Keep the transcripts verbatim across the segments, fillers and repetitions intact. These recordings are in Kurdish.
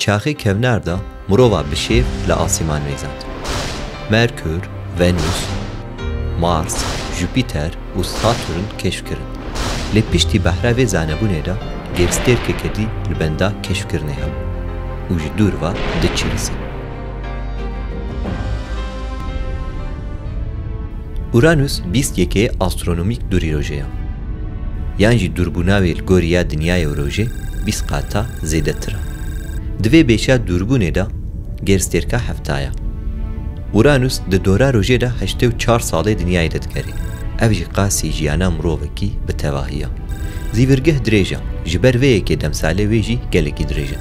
Çaxê kevnar de mirova bi şêv li asîman mêzand. Merkur, Venus, Mars, Jupîter û Saturn keşf kirin. Lê piştî behra vê zanebûnê de gêrstêrkeke dî li benda keşfkirinê hebû û ji dûr ve diçirisî. Uranus bîst yekê astronomîk dûrî rojê ye. Yan jî dûrbûna wê li gorî ya dinyayê û rojê bîst qata zêdetir e. Di vê bêşa dûrbûnê de gêrstêrka hefta ye. Uranus di dora rojê de heştê û çar salê dinyayê de digerê. Ev jî qasî jiyana mirovekî bi tevahî ye. Zîvirgeh dirêj e, ji ber vê yekê demsalê wê jî gelekî dirêj in.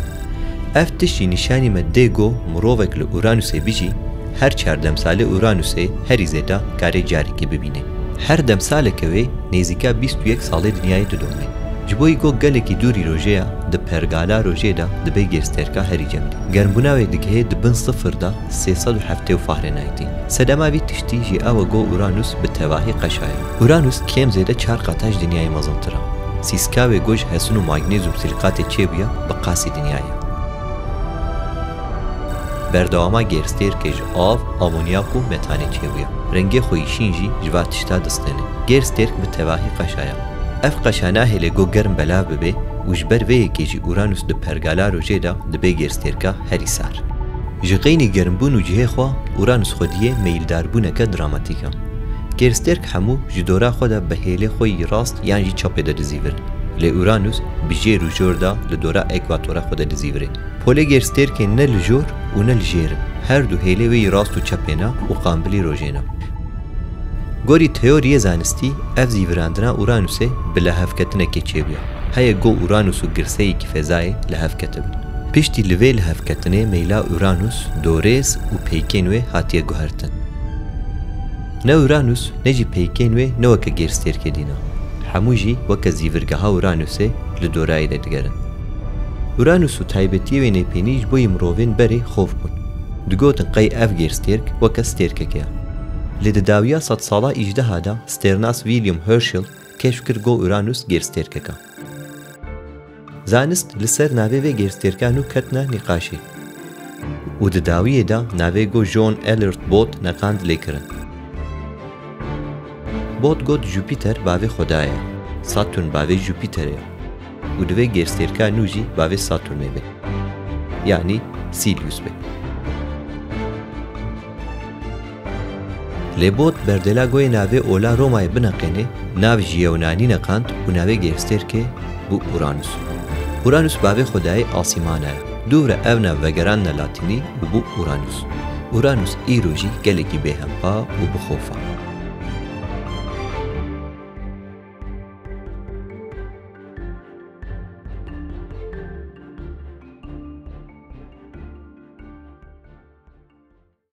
Ev tişt jî nîşanî me dê ku mirovek li Uranusê bijî, her çar demsalê Uranusê herî zêde karê carekê bibîne. Her demsaleke wê nêzîka bîst û yek salê dinyayê didome. Ji bo ku gelekî dûrî rojê ye, di pergala rojê de dibe gêrstêrka herî cem. Germbûna wê digihê di bin sifir de sê sed û heftê û Fahrenheitî. Sedema vî tiştî jî ew e ku Uranus bi tevahî qeşa ye. Uranus kêm zêde çar qata ji dinyayê mezintir e. Sîska wê ku ji hesin û magnêzyum silîkatê çêbûye bi qasî dinyayê ye. Berdewama gêrstêrkê ji av, amonyak û metanê çêbûye. Rengê xwe yî şîn jî ji va tişta distêne. Gêrstêrk bi tevahî qeşa ye. Ev qeşa nahêle ku germ belav bibe û ji ber vê yekê jî Uranus di pergala rojê de dibe gêrstêrka herî sar. Ji qeynî germbûn û cihê xwe Uranus xwediyê meyildarbûneke dramatîk e. Gêrstêrk hemû ji dora xwe de bi hêlê xwe yî rast yan jî çepê de dizîvirin. Lê Uranus bi jêr û jor de li dora ekwatora xwe de dizîvire. Polê gêrstêrkê ne li jor û ne li jêr in. Her du hêlê wê yî rast û çepê ne û qambilî rojê ne. Gorî teoriyê zanistî, ev zîvirandina Uranusê bi lihevketinekê çêbûye. Heye ku Uranus û girseyekî fezayê lihev ketibin. Piştî li vê lihevketinê meyla Uranus, dorêz û peykên wê hatiye guhertin. Ne Uranus ne jî peykên wê ne weke gêrstêrkê dî ne. Hemû jî weke zîvirgeha Uranusê li dorayê de digerin. Uranus û taybetiyê wê nêpênî ji bo yî mirovên berê xof bûn. Digotin qey ev gêrstêrk weke stêrkeke ye. Lê di dawiya sedsala îjdeha de stêrnas William Herschel keşf kir ku Uranus gêrstêrkek e. Zanist li ser navê vê gêrstêrka nû ketine nîqaşê û di dawiyê de navê ku John Elliot Bode neqand lê kirin. Bode got Jupîter bavê Xwedayê ye, Saturn bavê Jupîterê ye û divê gêrstêrka nû jî bavê Saturnê be, yanî Silius be. Lê Bode berdêla ku yê navê ola Romayê bineqêne, nav ji yewnanî neqand û navê gêrstêrkê bû Uranus. Uranus bavê Xwedayê asîmana ye. Dû re ev nav vegerandine latînî û bû Uranus. Uranus îro jî gelekî bêhempa û bi xof e.